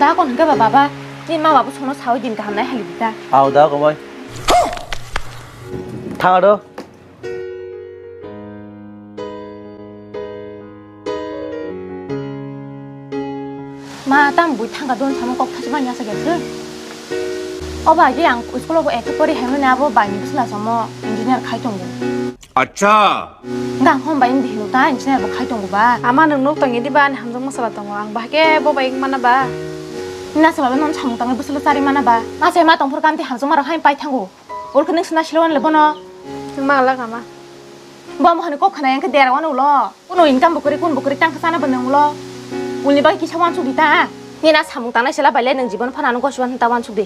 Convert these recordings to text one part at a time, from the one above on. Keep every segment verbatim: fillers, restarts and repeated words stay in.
Ta kon hwnkhe ba baba, ni ma babu sono sawi din kaham nai hali di ta. Au da komoi. Thang ado. Ma, tam bui thangka don samung kok thachi manya sa gese. O ba agi ang school o ekta pori hai mani abo bai ni bisla samo engineer khai tongo. Acha. Gang hom bai ni hino ta engineer bo khai tongo ba. Ama nwng nuk tongi di ba ani hamjak masala tongo ang bahai khe bo bai mana ba. Nina sala non samung tangwi bisla chari mana ba. Ma se ma tongphor kam ti hamjak maro hai pai thango. Ol khe nwng sina silo le bono. Nwng ma la kama. Bo mohani kok khna yang khe dera wano ulo. Kuno income bo kwrwi, kun bo kwrwi, tang khe chana bo nwng ulo. Ulni bagwi kisa wansuk di ta. Nina samung tangnai sela bailai nwng jibon phano ano gosiban ta wansuk di.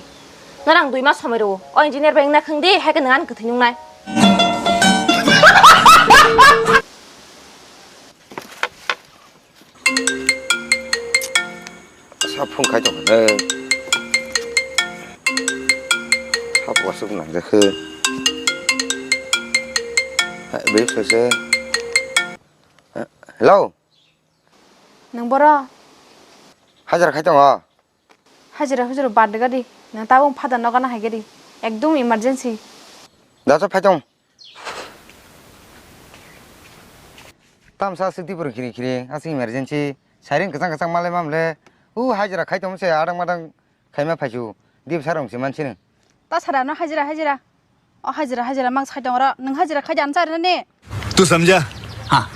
Nang dui mas somoi rwo. O engineer bai wngna khwng di, hai khe nwng ani kwthwi nungnai. Sa phone khai tong khe. Sa bo aswk nang jak khe. Hai, be sese. Hello. Nwng boro? Hajira khai tongo. Hajira hujira bad gadi. Nwng tabuk father no gana hai gadi. Ekdum emergency. Da sa phai tong. Tamsa aswk dibur khiri khiri, aswk emergency. Siren kwchang kwchang malai mamle. U hajira khai tong se adang madang khaima phaisu. Dib sarong se mansi nung. Ta sara no hajira hajira. O hajira hajira mang sai tong ro. Nwng hajira khai jan sar ne. Tu samjha? Ha.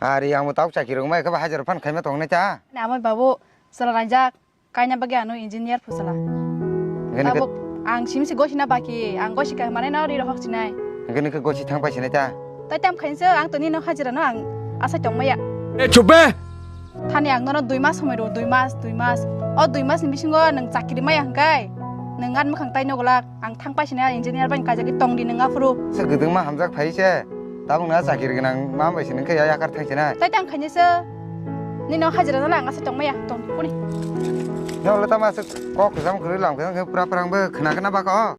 Ari ang bo tabuk chakiri rok mai khe ba hajira phan khaima tong ne cha. Ne amai babu sala ranjak. Kaina bagwi ano engineer phusala. Hingke nike. Tabuk ang simi si gosi na baki, ang gosi ka mane no ri rohok sinai. Hingke nike gosi thang pai sinai ta. Tai tam khainse ang toni no hajira no ang asai tong maya. E chup be. Thani ang nono dui mas somoi ro, dui mas, dui mas. O dui mas ni bisingo nwng chakiri maya hingkai. Nwng an mukhang tai no golak, ang thang pai sinai engineer bai kaijagwi tong di nwng aphuru. Se gudung ma hamjak phai se. Tabuk na chakiri gwnang ma bai se nung khe ya yakar thang se na. Tai tang khainai se. Nino hajira jala ang asa tong maya tong kuni. No le tama se kok jam kuri lam khe pura pura ang be khna khna ba ko.